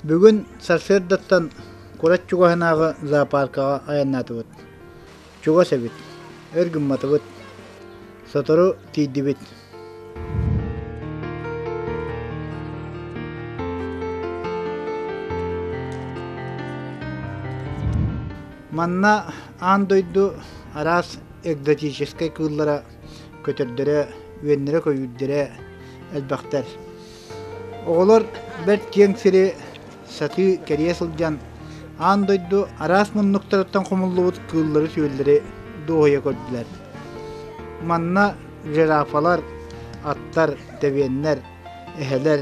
Бүгүн сарсыардаттан куорат чугаһынааҕы зоопаркаҕа айаннаатыбыт. Чугас эбит, өр гымматыбыт. Сотору тиийдибит. Манна аан дойду араас экзотическай кыыллара, көтөрдөрө, үөннэрэ-көйүүрдэрэ элбэхтэр. Оҕолор бэрт киэҥ сири сатыы кэрийэ сылдьан, аан дойду араас муннуктарыттан хомуллубут кыыллары-сүөллэри дуоһуйа көрдүлэр. Манна жирафалар, аттар, тэбиэннэр, эһэлэр,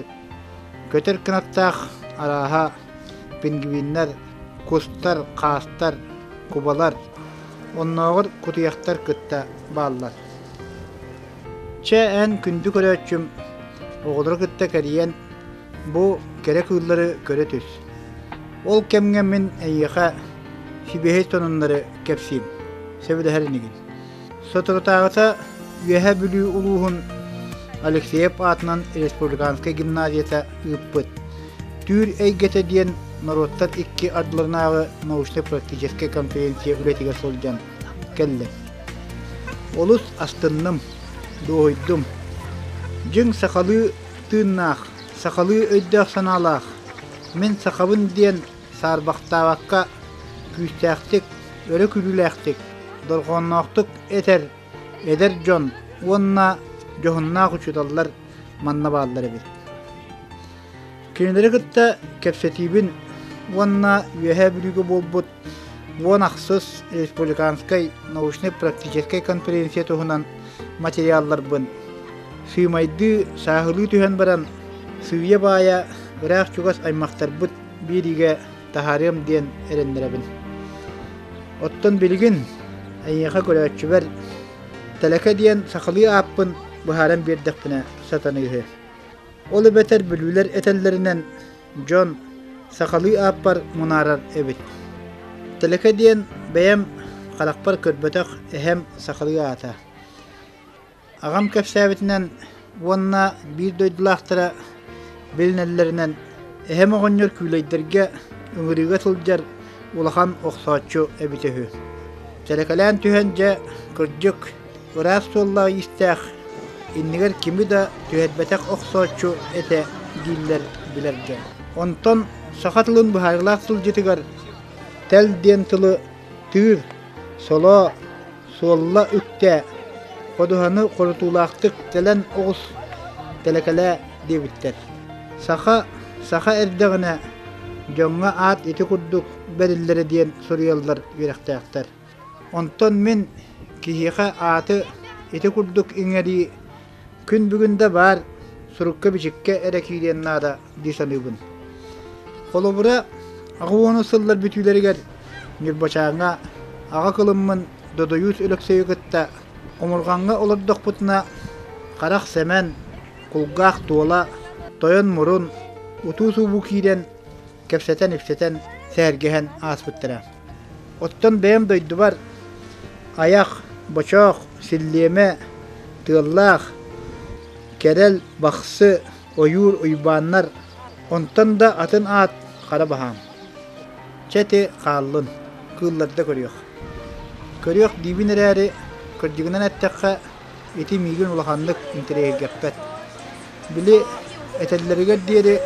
көтөр кынаттаах арааһа пингвиннэр, кустар, хаастар, кубалар, оннооҕор кутуйахтар кытта бааллар. Чэ, эн күндү көрөөччүм, оҕолору кытта кэрийэн бу кэрэ кыыллары көрө түс. Ол кэмҥэ мин эйиэхэ сибиэһэй сонуннары кэпсиим, сөбүлэһэр инигин. Соторутааҕыта Үөһээ Бүлүү улууһун Алексеев аатынан республиканскай гимназията ыыппыт Түүр эйгэтэ диэн норуоттар икки ардыларынааҕы научнай-практическай конференция үлэтигэр сылдьан кэллим. Олус астынным, дуоһуйдум. Дьиҥ сахалыы тыыннаах, сахалыы өйдөөх-санаалаах, мин сахабын диэн саарбахтаабакка күүстээхтик, өрө күлүүлээхтик, дорҕоонноохтук этэр эдэр дьон уонна дьоһуннаах учууталлар манна бааллар эбит. Кинилэри кытта кэпсэтиибин уонна Үөһээ Бүлүүгэ буолбут 16 республиканскай научнай-практическай конференция туһунан материалларбын сыымайдыы, сааһылыы түһэн баран сыыйа-баайа ыраах-чугас аймахтарбыт биэриигэ таһаарыам диэн эрэннэрэбин. Оттон билигин эйиэхэ көрөөччүбэр Тэлэкэ диэн сахалыы ааппын быһааран биэрдэхпинэ сатаныыһы. Ол эбэтэр бүлүүлэр этэллэринэн дьон сахалыы ааппар мунаарар эбит. Тэлэкэ диэн бэйэм харахпар көрбөтөх эһэм сахалыы аата. Аҕам кэпсээбитинэн уонна биир дойдулаахтара билинэллэринэн эһэм оҕонньор күүлэйдэргэ ыҥырыыга сылдьар улахан охсооччу эбитэ үһү. Тэлэкэлээн түһэн дьэ, кырдьык, ыраас суоллаах-иистээх, иннигэр кими да түһэрбэтэх охсооччу этэ дииллэр билэр дьон. Онтон саха тылын быһаарыылаах тылдьытыгар тэл диэн тылы тыыр, солоо, суолла үктээ, ходуһаны хорутуулаахтык тэлэн оҕус, тэлэкэлээ диэбиттэр. Саха саха эрдэҕинэ дьоҥҥо аат ити курдук бэриллэрэ диэн суруйаллар үөрэхтээхтэр. Онтон мин киһиэхэ ааты ити курдук иҥэрии күн бүгүн да баар сурукка-бичиккэ эрэ киириэн наада дии саныыбын. Холобура, 80 сыллар бүтүүлэригэр Ньурбачааҥҥа аҕа кылыммын Додойуус Өлөксөйү кытта омурҕаҥҥа олордохпутуна Харах Сэмэн, Кулгаах Туола, Тойон Мурун утуу-субуу киирэн кэпсэтэн-ипсэтэн, сэһэргэһэн ааспыттара. Оттон бэйэм дойдубар айах, бочоох, силлиэмэ, тыаллаах, кэрэл, бахсы, ойуур, уйбааннар, онтон да атын аат хара баһаам. Чэ ити хааллын, кыылларда көрүөх. Көрүөх диибин эрээри, кырдьыгынан эттэххэ, ити миигин улаханнык интэриэһиргэппэт. Били этэллэригэр диэри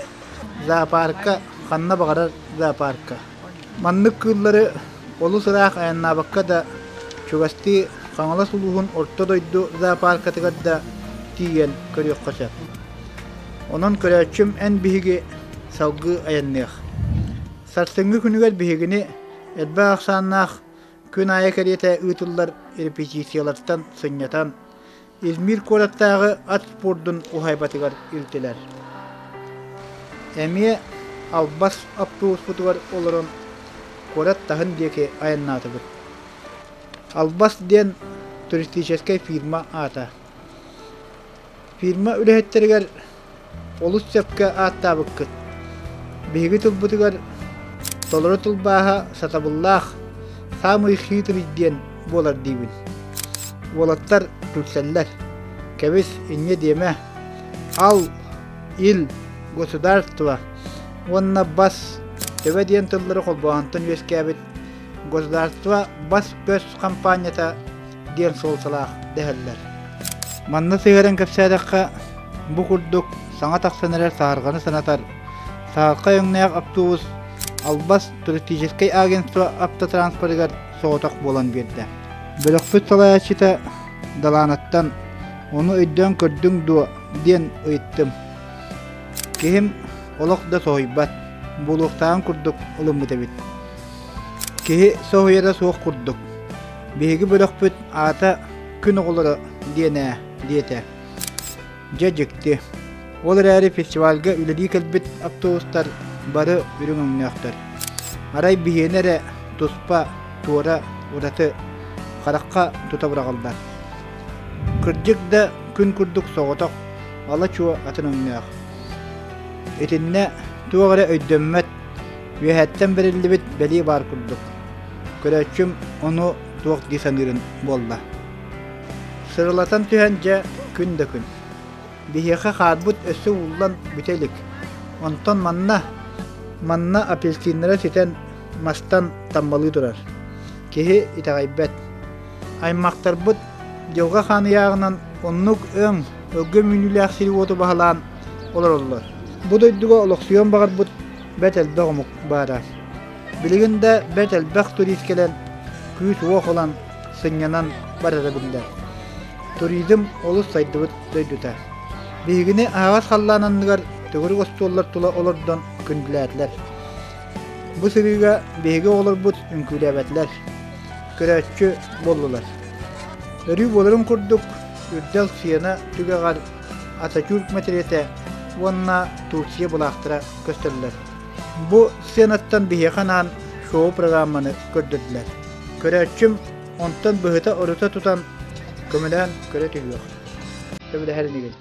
зоопарка ханна баҕарар зоопарка. Маннык кыыллары олус ыраах айаннаабакка да, чугастыы Хаҥалас улууһун Орто дойду зоопаркатыгар да тиийэн көрүөххэ сөп. Онон көрөөччүм эн биһиги салгыы айанныах. Сарсыҥҥы күнүгэр биһигини элбэх ахсааннаах күн аайы кэриэтэ ыытыллар репетициялартан сынньатан, Измир куораттааҕы ат спордун уһаайбатыгар илтилэр. Эмиэ албас автобуспутугар олорон куорат таһын диэки айаннаатыбыт. Албас диэн туристическай фирма аата. Фирма үлэһиттэригэр олус сөпкө ааттаабыккыт. Биһиги тылбытыгар толору тылбааһа сатабыллаах, саамай хитрый диэн буолар диибин. Уолаттар күлсэллэр. Кэбис, инньэ диэмэ. Ал, ил, государство. уонна бас, төбө диэн тыллары холбооһунтан үөскээбит государство бас-көс хампаанньата диэн суолталаах дэһэллэр. Манна сыһыаран кэпсээтэххэ, бу курдук саҥа тахсан эрэр саһарҕаны санатар саһархай өҥнөөх автобус Албас туристическай агентство автотранспорыгар соҕотох буолан биэрдэ. Бөлөхпүт салайааччыта Далаанаттан «Ону өйдөөн көрдүҥ дуо?» диэн ыйыттым. Киһим олох да соһуйбат, буолуохтааҕын курдук ылыммыт эбит. Киһи соһуйара суох курдук. Биһиги бөлөхпүт аата «Күн оҕолоро» диэн ээ, диэтэ. Дьэ дьикти. Ол эрээри фестивальга үлэлии кэлбит автобустар бары үрүҥ өҥнөөхтөр. Арай биһиэнэ эрэ туспа, туора, ураты, харахха тута быраҕыллар. Кырдьык да күн курдук соҕотох, ала-чуо атын өҥнөөх. Итиннэ туох эрэ өйдөммөт, үөһэттэн бэриллибит бэлиэ баар курдук. Көрөөччүм ону туох дии саныырын буолла. Сырылатан түһэн дьэ күн да күн. Биһиэхэ хаарбыт өссө ууллан бүтэ илик. Онтон манна, манна апельсиннара ситэн мастан таммалыы турар. Киһи итэҕэйбэт. Аймахтарбыт дьылҕа хаан ыйааҕынан оннук өҥ, өлгөм үүнүүлээх сири-уоту баһылаан олороллор. Бу дойдуга олохсуйуон баҕарбыт бэрт элбэх омук баара. Билигин да бэрт элбэх турист кэлэн, күүс-уох ылан, сынньанан барара биллэр. Туризм олус сайдыбыт дойдута. Биһигини аһаҕас халлаан анныгар төгүрүк остуоллар тула олордон күндүлээтилэр. Бу сырыыга биһиги оҕолорбут үҥкүүлээбэтилэр, көрөөччү буоллулар. Өрүү буоларын курдук, Үрдэл сыана түгэҕэр Ататюрк мэтириэтэ уонна Турция былаахтара көстөллөр. Бу сценаттан биһиэхэ анаан шоу-программаны көрдөрдүлэр. Көрөөччүм онтон быһыта-орута тутан көмөлөөн көрө түһүөх. Сөбүлэһэр инигин.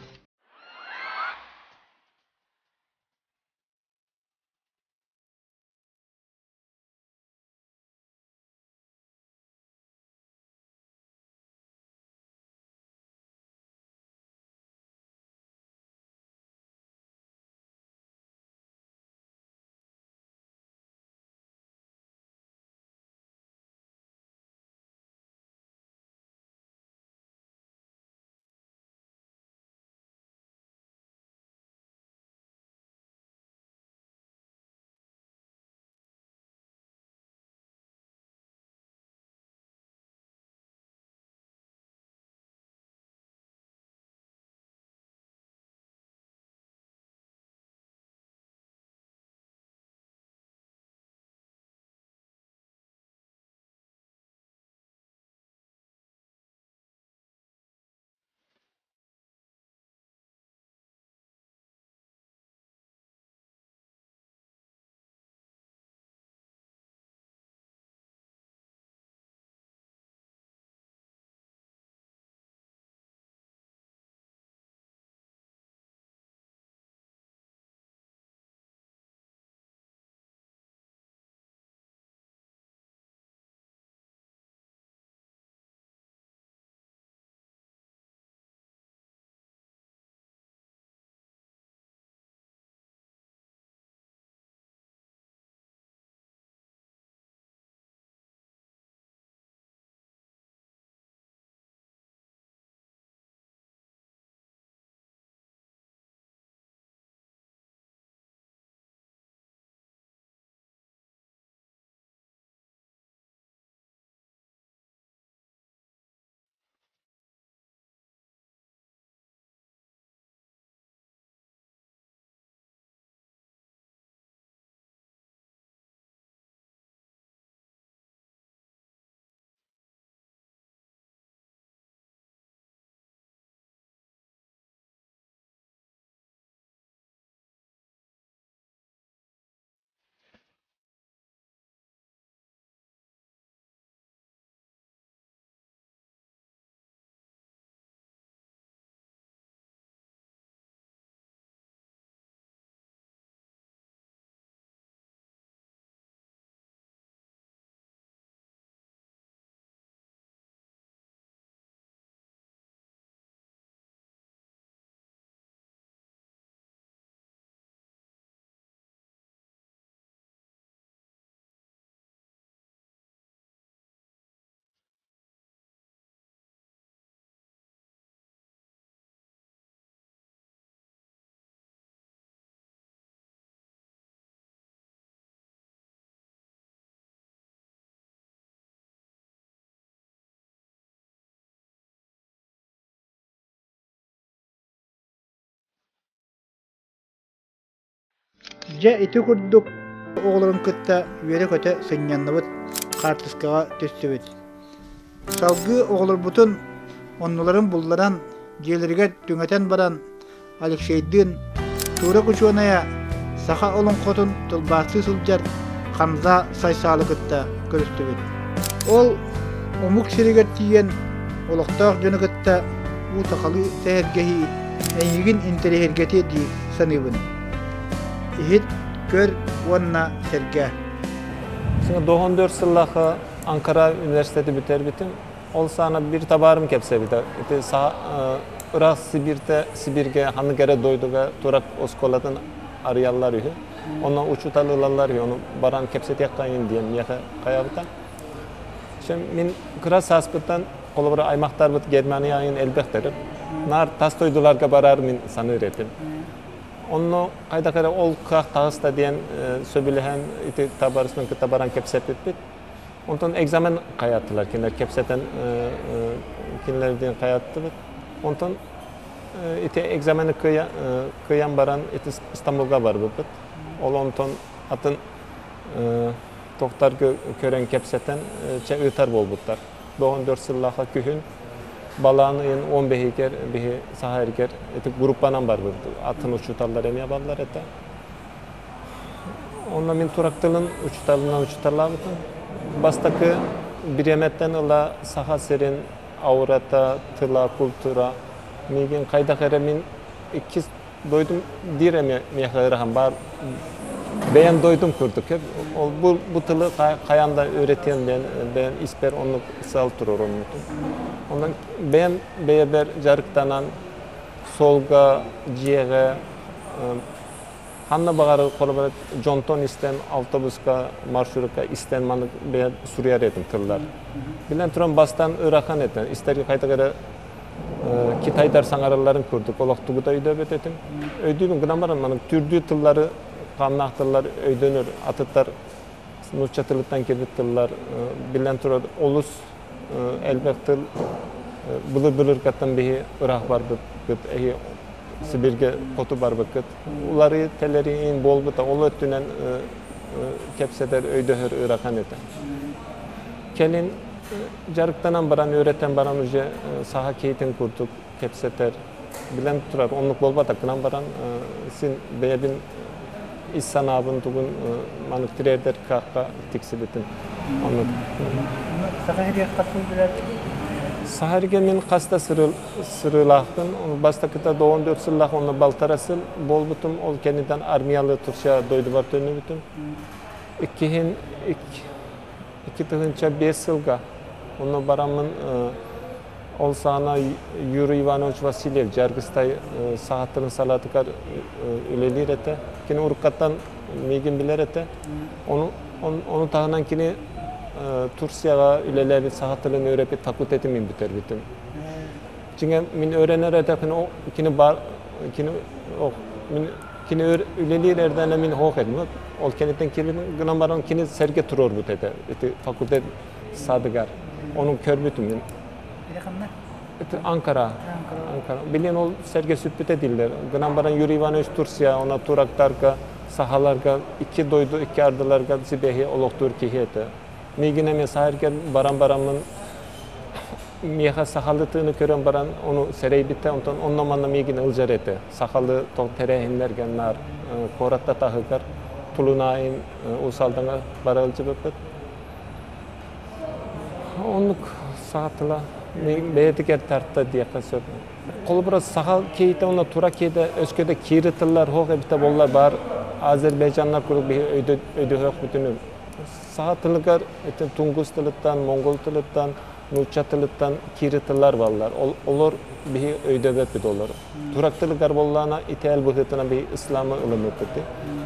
Дьэ ити курдук оҕолорун кытта үөрэ-көтө сынньанныбыт, хаартыскаҕа түстүбүт. Салгыы оҕолорбутун оннуларын булларан, дьиэлэригэр түҥэтэн баран Алексейдыын турок учуонайа саха олоҥхотун тылбаастыы сылдьар Хамза Сайсаалы кытта көрүстүбүт. Ол омук сиригэр тиийэн олохтоох дьону кытта уу сахалыы сэһэргэһии эйигин интэриэһиргэтиэ дии саныыбын. Иһит, көр уонна сэргээ. Сиҥэ 94 сыллаахы Анкара университети бүтэрбитим. Ол саана бир табаарым кэпсэбитэ. Ити ыраах Сибирте, Сибирге ханнык эрэ дойдуга турак оскуолатын арыйаллар үһү. Онно учуутал ылаллар үһү, ону баран кэпсэтиэххэйин диэн миэхэ хайабыта. Мин кыра сааспыттан холобура аймахтарбыт Германия айын элбэхтэрим. Наар тас дойдуларга барар мин саныыр этим. Онно хайдах эрэ ол кыах таҕыста диэн сөбүлэһэн ити табаарыспын кытта баран кэпсэппиппит. Онтон экзамен хайаттылар кинилэр кэпсэтэн кинилэрдиин хайаттыбыт. Онтон ити экзамены кыайан баран ити Стамбулга барбыппыт. Ол онтон атын тохтарга көрөн кэпсэтэн чэ ыытар буолбуттар. 94 сыллаахха күһүн балаан ыйын 15-игэр биһи саха эргэр ити группанан барбыт. Атын учууталлар эмиэ баллар этэ. Онно мин турак тылын учууталынан учууталлаабытым. Бастакы бириэмэттэн ыла Саха сирин аурата, тыла, культура миигин хайдах эрэ мин иккис дойдум диир эмиэ миэхэ ыарахан баар бэйэм дойдум курдук ол бу, бу тылы хайаан да үөрэтиэм диэн бэйэм испэр оннук сыал туруоруммутум. Онон бэйэм бэйэбэр дьарыктанан суолга, дьиэҕэ Ханна баҕарар холобура дьонтон истэн автобуска, маршрутка истэн маннык бэйэ суруйар этим тыллар. Билэн туран бастан ыарахан этэ. Истэргэ хайдах эрэ китайдар саҥаралларын курдук олохтугута өйдөөбөт этим. Өйдүүбүн гынан баран маннык түрдүү тыллары, хааннаах тыллар өйдөнөр, атыттар нуучча тылыттан кэлбит тыллар билэн турар олус элбэх тыл былыр-былыргаттан биһи ыраах барбыппыт, эһи Сибиргэ хоту барбыккыт. Уларыы тэлэриин буолбута ол өттүнэн кэпсэтэр, өйдөһөр ыарахан этэ. Кэлин дьарыктанан баран, үөрэтэн баран уже саха киһитин курдук кэпсэтэр, билэн турар, оннук буолбатах гынан баран син бэйэбин ис санаабын тугун маннык тириэрдэр кыахха тиксибитим. Оннук. Саха сиригэр хас сыл билэр? Саха сиригэр мин хас да сырыылаахпын. Бастакыта 14 сыллаах, онно балтара сыл буолбутум. Ол кэнниттэн армиялыы Турция дойдубар төннүбүтүм. Иккиһин 2005 сылга онно бараммын Ол саҕана Юрий Иванович Васильев Дьаргыстай саха тылын салаатыгар үлэлиир этэ. Кини уруккаттан миигин билэр этэ. Ону, ону таһынан кини Турцияҕа үлэлээбит саха тылын үөрэппит факультетин мин бүтэрбитим. Дьиҥэ мин öğrenер этэ кини бар кини мин кини үлэлиир эрдэнэ мин хоох этим. Ол кэнниттэн гынан баран кини сэргэ туруорбут этэ. Ити факультет садыгар. Ону көрбүтүм мин. Ханна? Анкара. Анкара. Билин ол сэргэ сүппүтэ дииллэр. Гынан баран Юрий Иванович Турция, она турактарга, сахаларга, икки дойду икки ардыларга сибэһи олохтуур киһи этэ. Миигин эмиэ саһаргар баран бараммын миэхэ сахалы тыыны көрөн баран ону сэрэйбитэ, онтон онно-манна миигин ылдьар этэ. Сахалы тэрээһиннэргэ наар куоратта таһыгар Тулунаайын Уус Алдаҥа бара ылдьыбыппыт. Оннук саха тыла бэйэтигэр тарта диэххэ сөп. Холобура саха киһитэ уонна тура киһитэ өскөтө киири тыллар суох эбитэ буоллар баар азербайджаннар курдук биһи өйдөһүөхпүтүн саха тылыгар ити тунгус тылыттан, монгол тылыттан, нуучча тылыттан киири тыллар баллар. Олор биһи өйдөбөппүт олор. Турак тылыгар буоллаана итээл быһыытынан биһи исламы ылыммыппыт.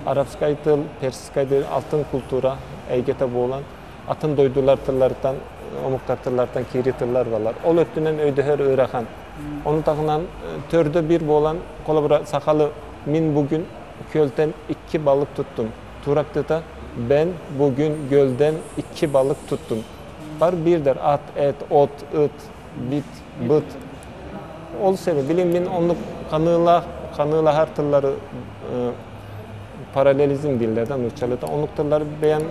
Арабскай тыл, персидскай тыл алтын культура эйгэтэ буолан атын дойдулар тылларыттан, омуктар тылларыттан киири тыллар балар. Ол өттүнэн өйдөһөр ыарахан. Ону таһынан төрдө бир буолан, холобура сахалы мин бүгүн көлтен икки балык туттум. Турактыта ben bugün gölden iki balık tuttum. Бар бирдер ат, эт, от, ыт, бит, быт. Ол себеп билин мин оннук ханыылаах ханыылаһар тыллары Параллелизм дииллэр да нууччалыыта. Оннук тыллары бэйэм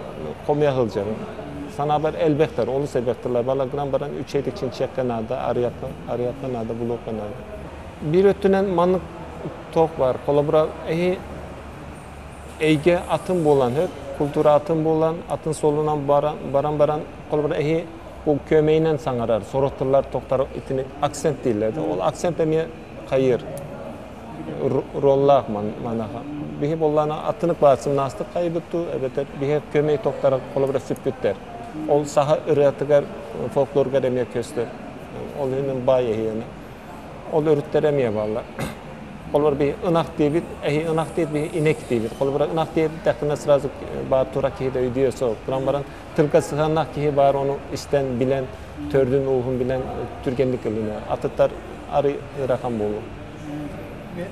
хомуйа сылдьабын. Санаабар элбэхтэр, олус элбэх тыллар. Балар гынан баран үчүгэйдик чинчийэххэ наада, арыйыахха, арыйыахха наада, булуохха наада. Биир өттүнэн маннык туох баар. Холобура, эһи эйгэ атын буолан, культура атын буолан, атын суолунан баран, баран баран, холобура, эһи бу күөмэйинэн саҥарар, сорох тыллар тохтор итини акцент дииллэр. Ол акцент эмиэ хайыр роллаах манаха. Биһи боллаана аттынык баар сымнаастык хайбыттуу, эбэтэр биһи көмөй тохтара холобура сүппүттэр. Ол саха ырыатыгар, фольклоргар эмиэ көстөр. Ол иһинэн баай эһиэнэ. Ол өрүттэр эмиэ бааллар. Холобура биһи ынах диэбит, эһи ынах диэт биһи инек диэбит. Холобура ынах диэтэххинэ сразу баар тура киһи да өйдүө суох. Туран баран тылга сыһыаннаах киһи баар ону истэн, билэн, төрдүн ууһун билэн түргэнник ылынар. Атыттар арый ыарахан буолуо.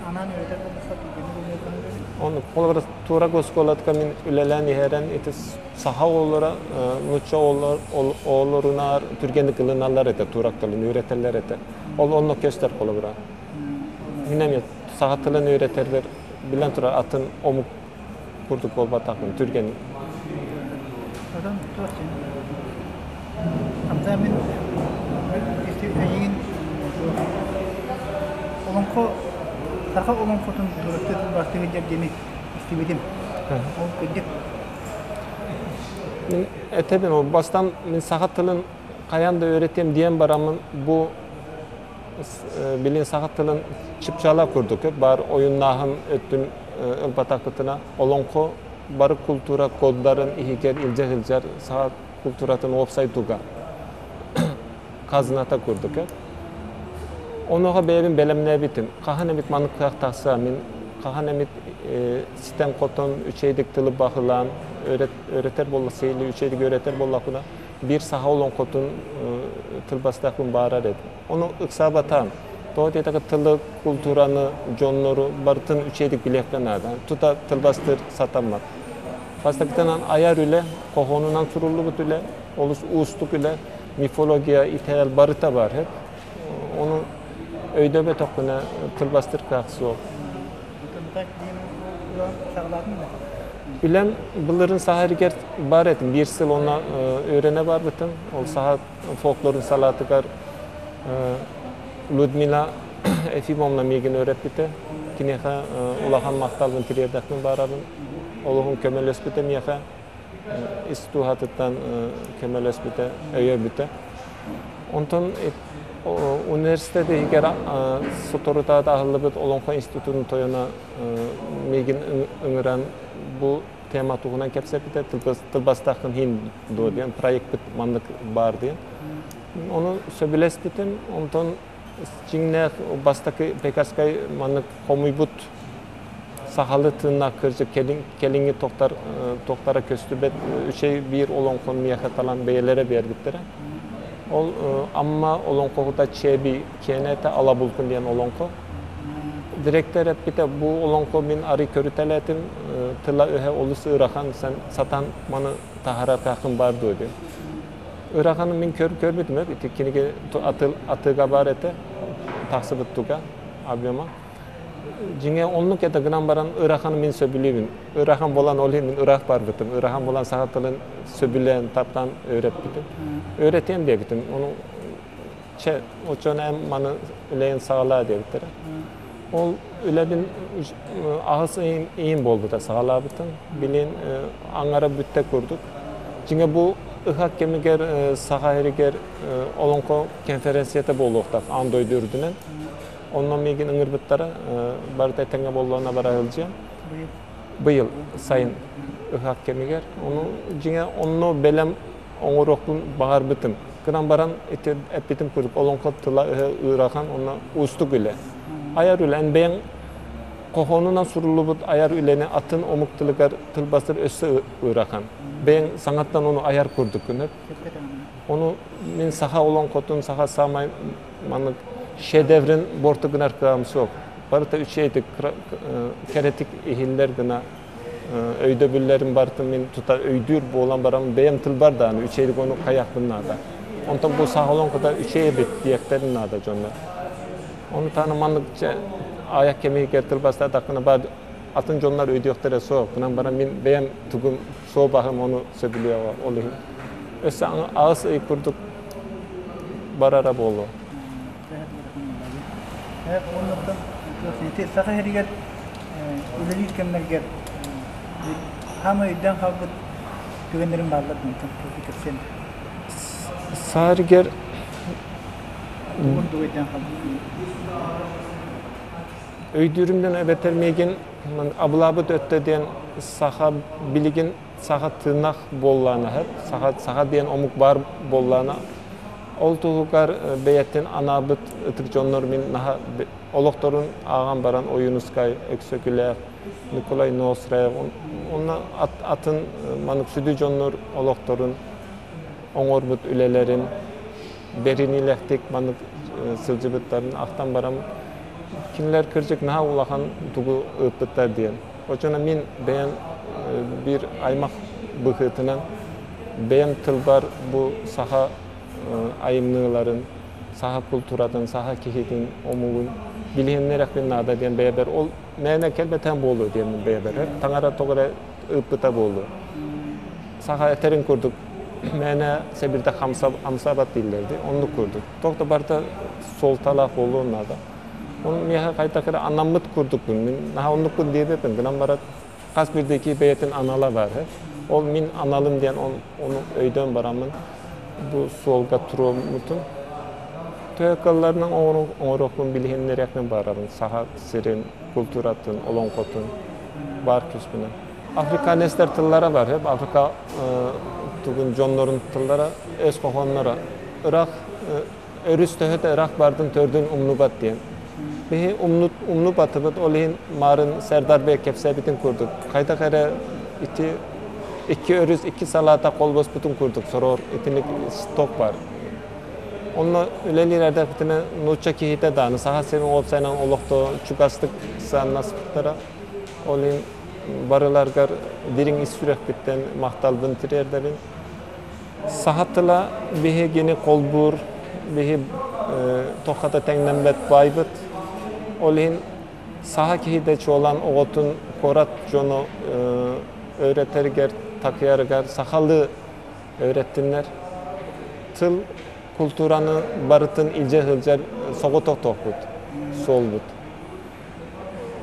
Анаан үөрэтэр буоллахха түргэнник ылыныаххын Оннук. Холобура Турак оскуолатыгар мин үлэлээн иһэрэн ити саха оҕолоро нуучча оҕолорунаар түргэнник ылыналлар этэ, турак тылын үөрэтэллэр этэ. Ол онно көстөр холобура. Мин эмиэ саха тылын үөрэтэрбэр билэн турар атын омук курдук буолбатахпын түргэн. Оттон туох Амта мин эйигин олоҥхо саха олоҥхотун туураттыы тылбаастыы сылдьар диэни истибитим. Ол кырдьык. Мин этэбин ол бастан мин саха тылын хайаан да үөрэтиэм диэн бараммын бу билин саха тылын чыпчаала курдук баар ойуннааһын өттүн ылбатахпытына олоҥхо бары култуура коддарын иһигэр илдьэ сылдьар саха култууратын уопсай туга казната курдук. Онуоха бэйэбин бэлэмнээбитим. Хаһан эмит маннык кыах тахса, мин хаһан эмит ситэн хотон үчэйдик тылы баһылаан öğретер буолла сыйлы үчэйдик öğретер буоллахпына биир саха олоҥхотун тылбастаахпын баарар этим. Ону ыксаабатаам. Тоҕо диэтэххэ тылы, култуураны, дьоннору барытын үчэйдик билиэххэ наада. Тута тылбастыыр сатаммат. Бастакытынан айар үлэ, хоһоонунан суруллубут үлэ, олус уустук үлэ, мифология, итэҕэл барыта бар. Ону өйдөбөтөххүнэ тылбастыыр кыах суох. Үлэм былырын саха эригэр бар этим. Биир сыл онно үөрэнэ барбытым. Ол саха фольклорун салаатыгар Людмила Ефимовна миигин үөрэппитэ. Киниэхэ улахан махталбын тириэрдэхпин баарабын. Олуһун көмөлөспүтэ миэхэ. Ис дууһатыттан көмөлөспүтэ, өйөөбүтэ. Онтон университет иһигэр соторутаата аһыллыбыт Олоҥхо институтун тойоно миигин ыҥыран бу тема туһунан кэпсэппитэ, тылбастааххын иһин дуо диэн, проекпыт маннык баар диэн. Ону сөбүлэспитим, онтон дьиҥнээх бастакы Пекарскай маннык хомуйбут сахалы тыыннаах кырдьык кэлиҥҥи тохтар тохтара көстүбэт үчэй биир олоҥхон миэхэ талан бэйэлэрэ биэрбиттэрэ. Ол Амма олоҥхоһута Чээби киэнэ этэ Алабулкун диэн олоҥхо. Директор эппитэ бу олоҥхо мин арый көрүтэлээтим тыла-өһө олус ыарахан сен сатан маны таһаарар кыаххын баар дуо диэн. Ыараханы мин көрбүтүм ити кинигэ атыыга баар этэ тахсыбыт туга объема. Дьиҥэ оннук этэ гынан баран ыарахан мин сөбүлүүбүн. Ыарахан буолан ол иһин мин ыраах барбытым. Ыарахан буолан саха тылын сөбүлээн, таптаан үөрэппитим. Үөрэтиэм диэбитим. Ону чэ, оччону эн маны үлэйин саҕалаа диэбиттэрэ. Ол үлэбин аҕыс ыйым буолбута саҕалаабытым. Билин аҥара бүттэ курдук. Дьиҥэ бу ыһыах кэмигэр Саха сиригэр олоҥхо конференцията буолуохтаах аан дойду үрдүнэн. Онно миигин ыҥырбыттара, барыта этэҥҥэ буоллаҕына бара сылдьыам. Быйыл сайын ыһыах кэмигэр. Ону дьиҥэ онно бэлэм оҥоруохпун баҕарбытым. Гынан баран ити эппитим курдук олоҥхо тыла-өһө ыарахан уонна уустук үлэ. Айар үлэ эн бэйэҥ хоһоонунан суруллубут айар үлэни атын омук тылыгар тылбастыр өссө ыарахан. Бэйэҥ саҥаттан ону айар курдуккун. Ону мин саха олоҥхотун саха саамай маннык шедеврин буорту гынар кыаҕым суох. Барыта үчүгэйдик кэрэтик иһиллэр гына өйдөбүллэрин барытын мин тута өйдүүр буолан баран бэйэм тылбар даҕаны үчүгэйдик ону хайахпын наада. Онтон бу саха олоҥхото үчүгэй эбит диэхтэрин наада дьоннор. Ону таһынан маннык айах кэмигэр тылбастаатахпына баар Атын дьоннор өйдүөхтэрэ суох. Гынан баран мин бэйэм тугум суобаһым ону сөбүлүөҕэ ол иһин. Өссө аҕыс ый курдук барара буолуо. Саха сиригэр үлэлиир кэмнэргэр хаамай өйдөөн хаалбыт түгэннэрин бааллар кэпсиэн. Сааригэр Ордук өйдөөн хаалбыт. Өйдүүрүмдэн эбэтэр миигин абылаабыт өттө диэн саха билигин саха тыынах буоллаана саха саха диэн омук баар буоллаана ол туһугар бэйэтин анаабыт ытык дьоннор мин наһаа олохторун ааҕан баран Ойуунускай, Өксөкүлээх, Николай Носраев уонна атын маннык сүдү дьоннор олохторун оҥорбут үлэлэрин бэриниилээхтик маннык сылдьыбыттарын ахтан баран кинилэр кырдьык наһаа улахан тугу ыыппыттар диэн. Оччоно мин бэйэм биир аймах быһыытынан бэйэм тылбар бу саха айымньыларын, саха култууратын, саха киһитин, омугун билиһиннэрэхпин наада диэн бэйэбэр ол мээнэ кэлбэтэн буолуо диэн бэйэбэр таҥара тоҕо эрэ ыыппыта буолуо. Саха этэрин курдук мээнэ сэбирдэх хамсаабат дииллэр дии, оннук курдук. Туох да барыта суолталаах буолуон наада. Оны миэхэ хайдах эрэ анаммыт курдукпун. Мин наһаа оннукпун диэбэппин. Гынан баран хас биирдии бэйэтин анала баар. Ол мин аналым диэн ону өйдөөн бараммын бу суолга туруоммутум. Төһө кыалларынан оҥоруохпун билиһиннэриэхпин баарабын. Саха сирин, култууратын, олоҥхотун баар күүспүнэн. Африканецтар тыллара бар, Африка тугун дьоннорун тыллара, өс хоһоонноро. Ырах өрүс төһөтө ырах бардын төрдүн умнубат диэн. Биһи умнубатыбыт, ол иһин марын Сэрдар бэй кэпсээбитин курдук, хайдах эрэ ити икки өрүс икки салаата холбоспутун курдук сороор итинник сток бар. Онно үлэлиир эрдэхпитинэ нуучча киһитэ дааны саха сирин уопсайынан олохто чугастык сыаннаспыттара. Ол иһин барыларгар дириҥ ис сүрэхпиттэн махталбын тириэрдэбин. Саха тыла биһигини холбуур, биһи тоххата тэҥнэммэт баайбыт. Ол иһин саха киһитэ чуолаан оҕотун куорат дьону öğretэригэр, такыйарыгар сахалыы öğреттиннэр. Тыл култуураны барытын илдьэ сылдьар соҕотох тохпут, суолбут.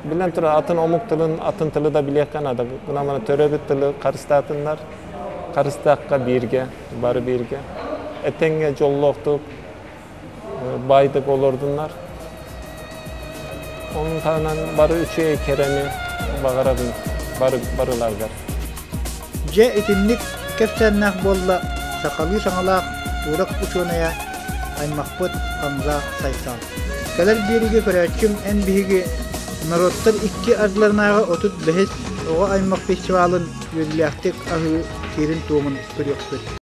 Билэн турар, атын омук тылын, атын тылы да билиэххэ наада. Гынан төрөөбүт тылы харыстаатыннар, харыстаахха бииргэ, бары бииргэ. Этэҥҥэ дьоллоохтук, байдык олордуннар. Onun таһынан бары үчүгэй кэрэни баҕарабын бары барыларгар. Дьэ итинник кэпсээннээх буолла сахалыы саҥалаах турок учуонайа аймахпыт Хамза Сайсал. Кэлэр биэриигэ көрөөччүм эн биһиги норуоттар икки ардыларынааҕы 35 оҕо аймах фестивалын үөрүүлээхтик аһыы сиэрин-туомун көрүөхпүт.